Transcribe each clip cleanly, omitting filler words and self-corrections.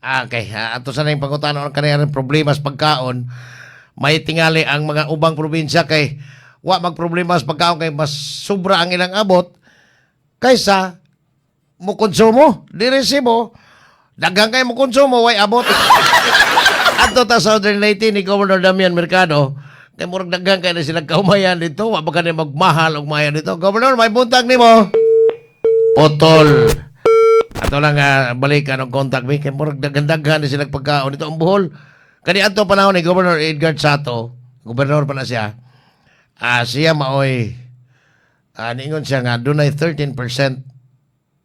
Ah, okay. Ato sa nang pangutana ang kaniyang problema sa pagkaon. May tingali ang mga ubang probinsya kay wa magproblema sa pagkaon kay mas sobra ang ilang abot kaysa mo konsumo. Diri Cebu, daghan kay mo konsumo, way abot. Adto ta sa Southern Leyte ni Governor Damian Mercado. Kay murag daghan kay na sila kaumayan dito, wa ba kani magmahal og mayan dito. Governor, may buntag nimo. Potol. Ato lang balikan og contact mi kay murag daghan-daghan ni sila pagkaon dito ang Bohol. Kani adto panahon ni Governor Edgar Sato, gobernador pa na siya. Siya maoy niingon siya nga dunay 13%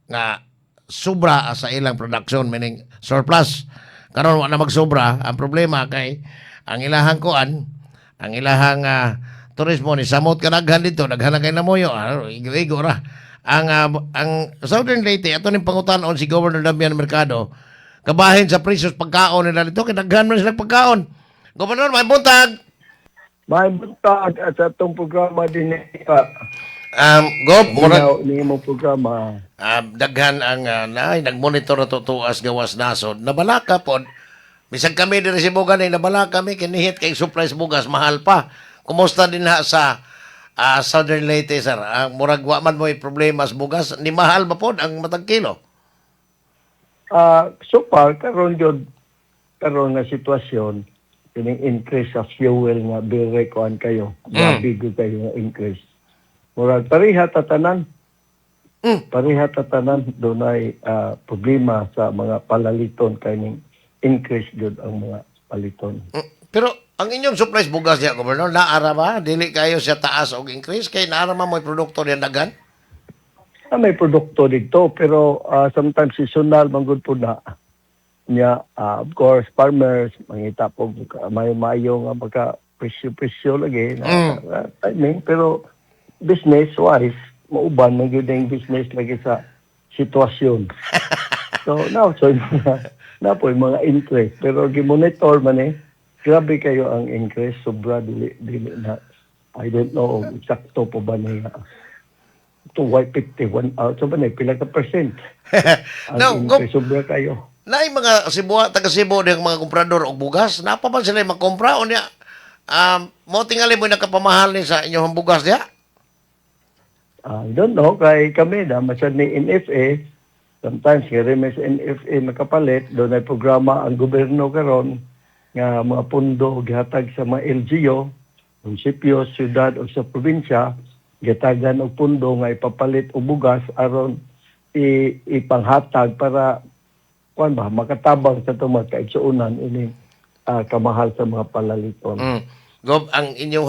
nga sobra sa ilang production, meaning surplus. Karon wa na magsobra. Ang problema kay ang ilahang kuan, ang ilahang turismo ni samot kadaghan dito, daghan na kay namuyo, igo-igo ra. Ang Southern Leyte, ato ning pangutan-on si Governor Damian Mercado kabahin sa presyo sa pagkaon nila dito kay daghan man sila pagkaon. Governor, may buntag. May buntag at sa atong programa din pa. Gob, murag Murag ni imong programa. Daghan ang naay nagmonitor na tutuas gawas nasod. Nabalaka pod. Bisag kami diri sa Cebu gani nabalaka kami kinihit kay supply sa bugas mahal pa. Kumusta din ha sa Southern Leyte, sir? Ang murag wa man mo'y problema sa bugas, ni mahal ba pod ang matag kilo? So far karon gyud, karon nga sitwasyon kining increase sa fuel nga bire kuan kayo. Grabe gyud kayo nga increase. Murag pareha tatanan. Pareha tatanan dunay problema sa mga palaliton kay ning increase gyud ang mga paliton. Pero ang inyong supply sa bugas diya, Governor, naara ba? Dili kayo siya taas og increase kay naara man mo'y produkto diyan daghan? May produkto dito pero sometimes seasonal man gud po na niya. Of course farmers mangita po may maayo nga maka presyo-presyo lagi na, timing, pero business wise mauban man gyud ang business lagi sa sitwasyon. So now so na po yung mga increase pero gi-monitor man eh. Grabe kayo ang increase, sobra, dili dili na, I don't know eksakto po ba niya to 51 out so ba na pila ka percent ang Now, Gob, increase, sobra kayo. Naay mga Cebu, taga Cebu diyang mga komprador og bugas, napa man sila magkompra o niya? Mo tingali mo nakapamahal ni sa inyong bugas diya? I don't know kay kami na masad ni NFA. Sometimes nga rin may sa NFA makapalit. Doon ay programa ang gobyerno karon nga mga pundo gihatag sa mga LGU, munisipyo, syudad o sa probinsya, gihatagan og pundo nga ipapalit og bugas aron ipanghatag para kuan ba makatabang sa itong mga kaigsuonan ini kamahal sa mga palaliton. Gob, ang inyong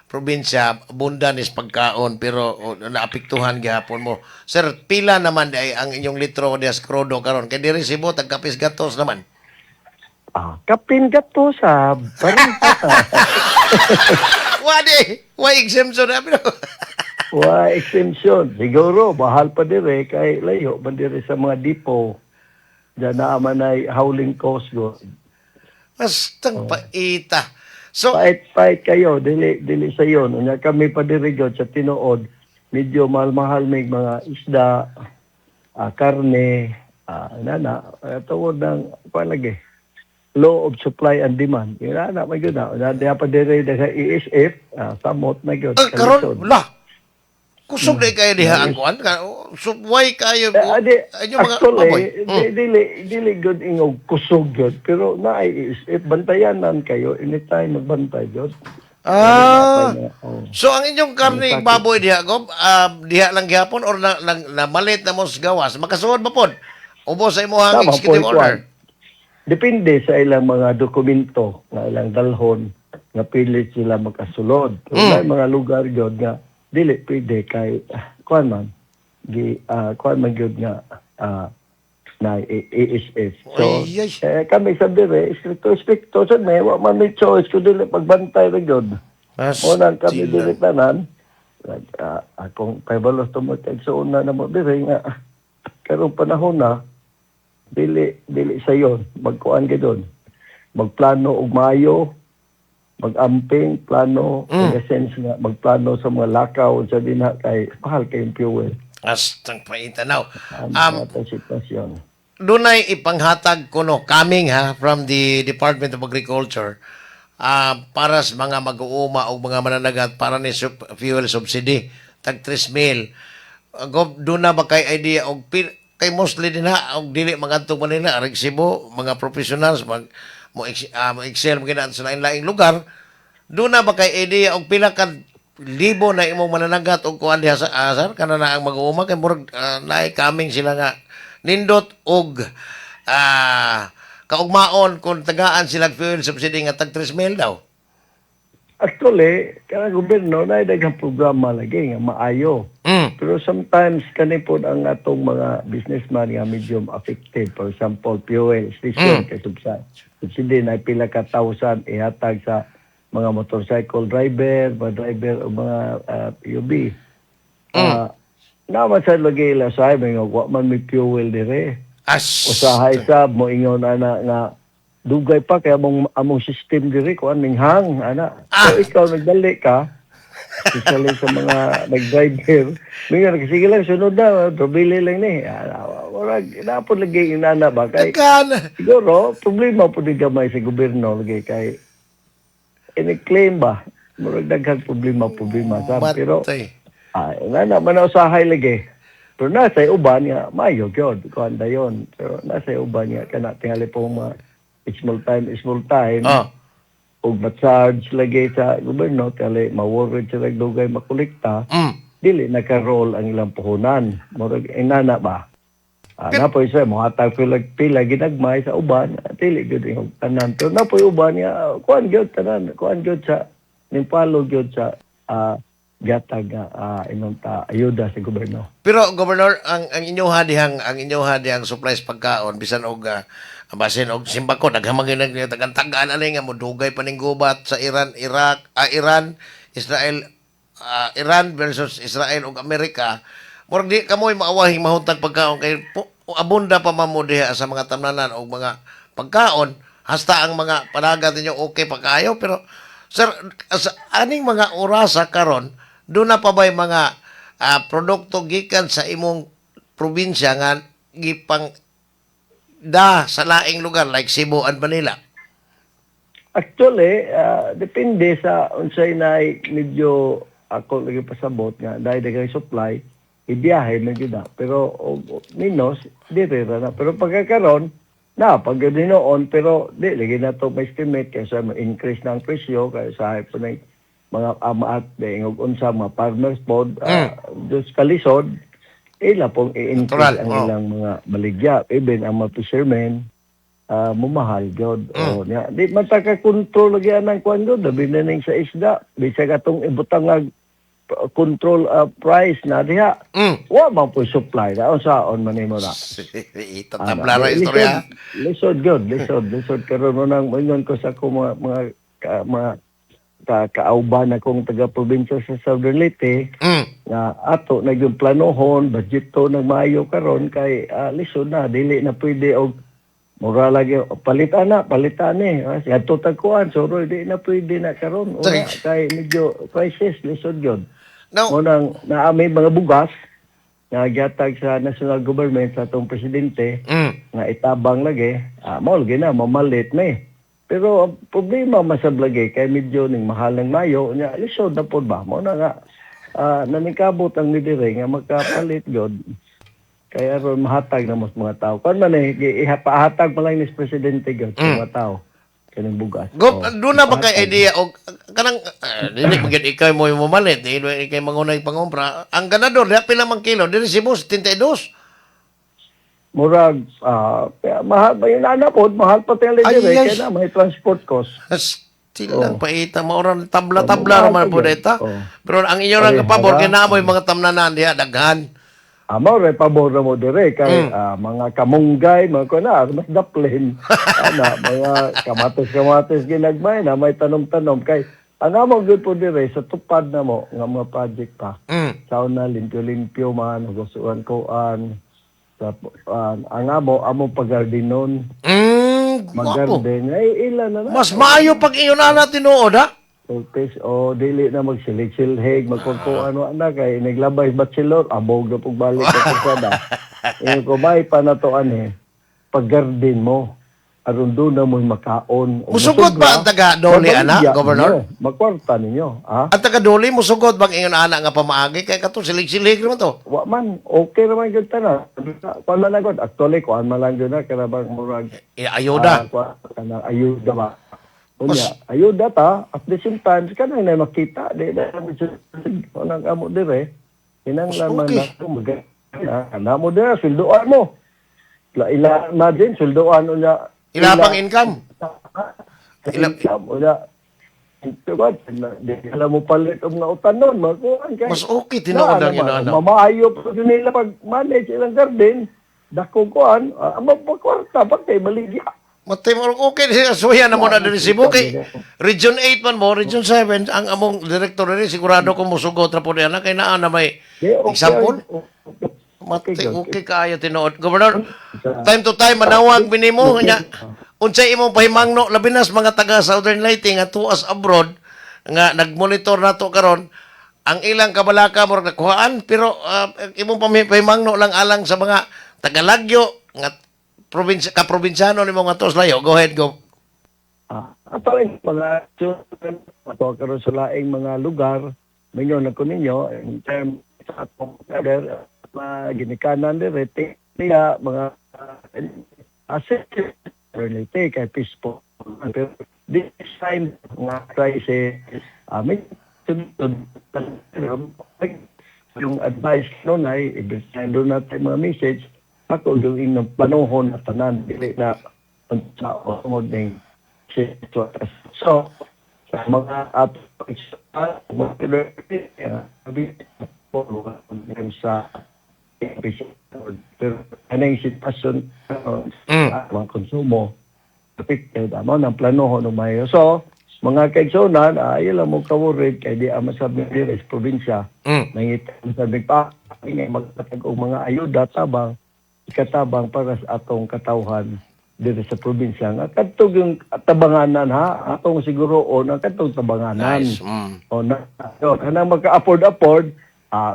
probinsya bundan is pagkaon pero naapektuhan gihapon mo. Sir, pila naman ay ang inyong litro diya sa krudo karon? Kay diri Cebu tagkapis gatos naman. Kapin gato sa parang Wadi, why exemption na pero Wa exemption. Siguro mahal pa dire kay layo man dire sa mga depot. Diyan na man ay hauling cost go. Bastang paita. So, Pait pait kayo dili dili sa yon. Unya kami pa dire gyud sa tinuod medyo mahal-mahal may mga isda, karne, nana, tungod ng kuan lagi. Law of supply and demand. Yun na, na may gyud na. Unya diha pa dire sa ESF, samot na gyud. Karon Kalisod. la. Kusog na kayo diha ang kuan. So, why kayo Eh, adi, inyong mga actually, baboy? Dili, dili good ingog kusog yun. Pero na if bantayanan kayo, anytime magbantay yun. Oh. So ang inyong karne baboy diha, Gob, diha lang gihapon or na malit na mo sa gawas, makasuod ba pod? Ubos sa imong Tama po, executive order. ikuan. Depende sa ilang mga dokumento nga ilang dalhon nga pilit sila makasulod. Kung may mga lugar yun nga dili pwede kay kuan man gi kuan man gyud nga na ASF. So Ay, ay. eh, kami sa dire stricto stricto sad may wa man may choice kun dili pagbantay ra gyud. Mo nang kami dili tanan like, akong pahibalos tungod kay na na mo dire nga karong panahon na dili dili sa yon magkuan gyud doon, magplano og maayo, magamping plano in the sense nga magplano sa mga lakaw sa dinha kay mahal kayong fuel. Astang paita now. Ang atong sitwasyon. Dunay ipanghatag kuno coming ha from the Department of Agriculture para sa mga mag-uuma o mga mananagat para ni fuel subsidy tag 3 mil. Gov, duna ba kay idea og kay mostly din ha og dili mangadto Manila, arig Cebu, mga professionals mag mo excel mo ginaan sa lain-laing lugar? Duna ba kay idea og pila ka libo na imong mananagat og kuan diha sa sir, kana na ang mag-uuma kay murag naay coming sila nga nindot og kaugmaon kung tagaan sila fuel subsidy nga tag 3 mil daw? Actually, kanang gobyerno na daghang programa lagi nga maayo. Pero sometimes kani po ang atong mga businessman nga medyo affected. For example, fuel station kay subsidy na pila ka thousand ihatag sa mga motorcycle driver, mga driver o mga PUV. Naman sa lagi ila sa mga wa man may fuel dire. As Usahay sab mo ingon ana nga dugay pa kay among system diri kuan minghang ana. So ikaw nagdali ka, especially sa mga nag-driver, mingon, "Sige lang, sunod na, drobili lang ni." Ana, murag napod lagi inana ba kay Daghan. Siguro problema po din gamay sa gobyerno lagi kay ini-claim ba, murag daghang problema problema sa pero Matay. ay, nga na usahay lagi. Pero nasa uban nga, mayo gyud, kuan dayon. Pero nasa uban nga, kana tingali po mga small time, small time, ug ma-charge lagi sa gobyerno, tingali ma-worried sila dugay makolekta, dili naka-roll ang ilang puhunan. Murag inana ba? Napoy sa mohatag pila pila ginagmay sa uban, dili gyud yung tanan. Pero napoy uban nga kuan gyud tanan, kuan gyud sa nimpalo gyud sa gihatag nga ingon ta ayuda sa gobyerno. Pero Governor, ang inyo dihang supplies pagkaon bisan og basin og simbako daghan man gyud tagan-tagaan ani nga modugay pa ning gubat sa Iran, Iraq, Iran, Israel, Iran versus Israel ug Amerika. Murag di kamoy maawahing mahuntag pagkaon kay abunda pa man mo diha sa mga tamnanan og mga pagkaon, hasta ang mga panagat ninyo okay pa kayo. Pero sir, sa aning mga orasa karon, duna pa ba'y mga produkto gikan sa imong probinsya nga gipang da sa laing lugar like Cebu and Manila? Actually, depende sa unsay na medyo ako lagi pasabot nga dahil daghang supply, ibiyahe man gyud na. Pero o minus dire ra na. Pero pagkakaron na pag noon, pero di lagi na to may estimate kay sa increase na ang presyo kay sa po ng mga ama at og unsa mga farmers pod dus kalisod ila pong i-increase Natural, ang oh. ilang mga baligya, even ang mga fishermen mumahal gyud. O niya di man ta ka control lagi anang kuan gyud, labi na ning sa isda, bisag atong ibutang nga control price na diha, wa man po supply na, unsaon man nimo na? Itatabla ra istorya. Lisod gyud, lisod, lisod karon mo nang moingon ko sa akong mga kaauban akong taga probinsya sa Southern Leyte nga ato na yung planohon budget to ng maayo karon kay lisod na, dili na pwede og mura lagi palitan na palitan ni adto tag kuan suro, di na pwede na karon una kay medyo crisis, lisod gyud. Now, Mo nang naa may mga bugas nga gihatag sa national government sa atong presidente nga itabang lagi, mao lagi na mamalit ni. Pero ang problema masab lagi kay medyo ning mahal ng mayo nya, lisod na pod ba. Mao na nga nanikabot ang midire nga makapalit gyud kay aron mahatag na mas mga tao. Kuan man eh, ihapahatag man lang ni presidente gyud sa mga tao kaning bugas. Go, Oh, doon na ba kay ipahatag. idea og kanang dili man gyud ikaw mo mamalit, dili ikay mangunay pangumpra. Ang ganador diha pila man kilo? Diri Cebu 72. Murag mahal ba yun ana pod, mahal pa tingali Ay, dire ay. kay na may transport cost. Still lang paita maura tabla-tabla Oh, ra man mahal po pa gyud. dita. Oh. Pero ang inyo lang Ay, kapabor hara. kay naa moy mga tamnanan diha daghan. Mao ray pabor na mo dire kay mga kamunggay, mga kuan na, mas daplin. Ana, mga kamatis-kamatis ginagmay na may tanom-tanom kay ang amo gyud po dire sa tupad na mo nga mga project pa. Sa una limpyo-limpyo man, hugasan kuan. Sa ang amo amo paggardenon, Gwapo. maggarden ay ila na na. Mas maayo pag inyo na na tinuod ha. Purpose o dili na magsilig-silhig, magkukuan wa na kay naglabay bachelor, abog na pug balik sa pasada. Ingon ko may pa na to ani. Pag-garden mo aron doon na mo'y makaon. O Musugot ba ang taga Dole, ana, mabaligya Governor? ninyo, makwarta ninyo, ha? Ang taga Dole, musugot bang ingon ana nga pamaagi kay kato silig-silig naman to. Wa man, okay naman gyud tanan. Kuan man lang gud. Actually, kuan man lang gyud na kaya bang murag Eh, ayuda. Kuan kanang ayuda ba. Unya, ayuda ta at the same time kanang na makita di na kanang amo dire. Kinahanglan man Okay. na mag na mo dire sweldoan mo. La ila imagine sweldoan unya. Ila pang income. Ila unya. Tuwan, di alam mo palit og mga utanon, makuan kay. Mas okay tinuod ang Na, ino ana. Mamaayo pa gyud nila pag manage ilang garden, dako kuan, mapakwarta pa kay baligya. Matay mo okay siya suya na mo na diri Cebu kay Region 8 man mo, Region 7 ang among director diri, sigurado ko musugot ra pud ana kay naa na may Di, okay, example. Okay. Matay okay kaayo tinuod. Governor, time to time manawag binimo nya. Unsay imong pahimangno labi na sa mga taga Southern Lighting nga tuas abroad nga nagmonitor nato karon ang ilang kabalaka murag nakuhaan, pero imong pahimangno lang alang sa mga taga-Lagyo nga probinsya kaprobinsyano nimo nga tuas layo. Go ahead, go. Ato ang mga children, ato karon sa laing mga lugar, minyo na ko ninyo, in terms sa atong weather, mga ginikanan dire, tiya, mga asset, relate kay peaceful. Pero this time, nga crisis, may yung advice noon ay, every time doon natin mga message, ako yung inyong panahon na tanan, dili na sa tungod ng sitwasyon. So, sa mga ato sa pero anong sitwasyon mga konsumo affected amo ng plano no mayo. So mga kaigsunan, ayaw lang mo ka-worried kay di ama sa diri sa probinsya. Nangita sa pa nga magtatag og mga ayuda, tabang ikatabang para sa atong katawhan diri sa probinsya nga kadtong yung tabanganan, ha, atong siguro o ang kadtong tabanganan. Nice. O na yun, kanang maka-afford afford,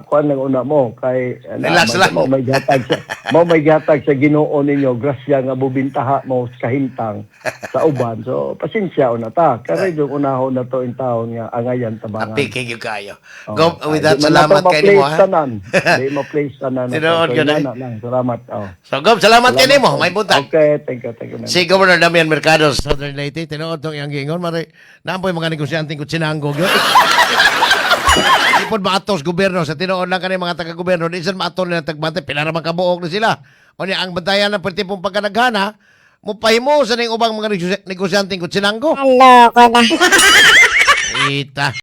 kuan lang una mo kay Relax lang. Mo may gihatag sa Ginoo ninyo grasya nga bubintaha mo sa kahimtang sa uban. So pasensya una ta kay yung unahon na to in taon nga angayan tabangan. Happy kay kayo. Oh, Go with that, di man nato salamat kay nimo ma-place ha. tanan. Di ma-place tanan. Tinuod So, yun, eh. inana lang. Salamat. Oh. So Gob, salamat kay nimo. May buntag. Okay, thank you, thank you, ma'am. Si Governor Damian Mercado sa Southern Leyte, tinuod tong iyang giingon, mare, naampoy mga negosyante kutsinanggo gyud. Di pod maatos gobyerno sa tinuod lang kani mga taga-gobyerno, di sad maato nila tagbantay, pila ra man kabuok ni sila. Unya ang bantayan ng perti pong pagkanaghana, mopahimo sa ning ubang mga negosyante kutsinanggo. Loko na. Ita.